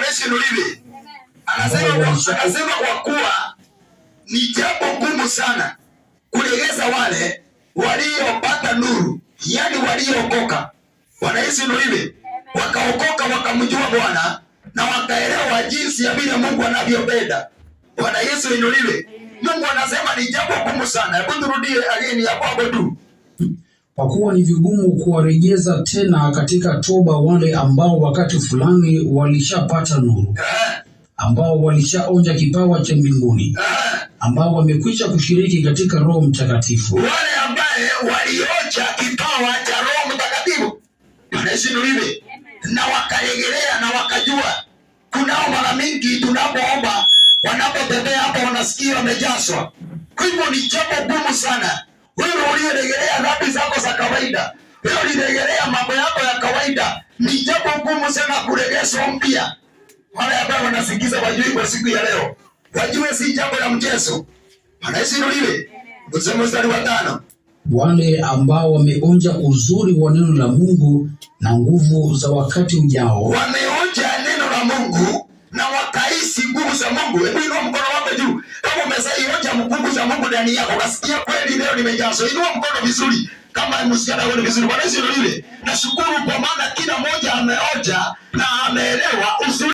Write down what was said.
Bwana Yesu inuliwe. Anasema kwa kuwa ni jambo gumu sana kulegeza wale waliopata nuru, yani waliookoka. Bwana Yesu inuliwe. Wakaokoka, wakamjua Bwana na wakaelewa jinsi ya vile Mungu anavyopenda. Bwana Yesu inuliwe. Mungu anasema ni jambo gumu sana. Hebu turudie again hapo hapo tu. Kwa kuwa ni vigumu kuwarejeza tena katika toba wale ambao wakati fulani walishapata nuru, ambao walishaonja kipawa cha mbinguni, ambao wamekwisha kushiriki katika Roho Mtakatifu. Wale ambaye walionja kipawa cha Roho Mtakatifu. Bwana Yesu inuliwe. Na wakarejelea na wakajua. Kunao mara mingi tunapoomba, wanapotembea hapa wanasikia wamejazwa. Kwa hivyo ni jambo gumu sana. Wewe uliyerejelea dhambi zako za kawaida, wewe ulirejelea mambo yako ya kawaida, ni jambo gumu sana kuregeshwa mpya. Wale ambao wanasikiza wajui kwa siku ya leo, wajue si jambo la mchezo. Bwana Yesu inuliwe. Mstari mstari wa 5. Wale ambao wameonja uzuri wa neno la Mungu na nguvu za wakati ujao. Wameonja neno la Mungu na wakahisi nguvu za Mungu. Hebu inua mkono wako juu. Kama umeshaionja nguvu za Mungu ndani yako, ukasikia kweli leo nimejazwa. Inua mkono vizuri. Kama msichana wewe vizuri. Bwana Yesu inuliwe. Nashukuru kwa maana kila mmoja ameonja na ameelewa uzuri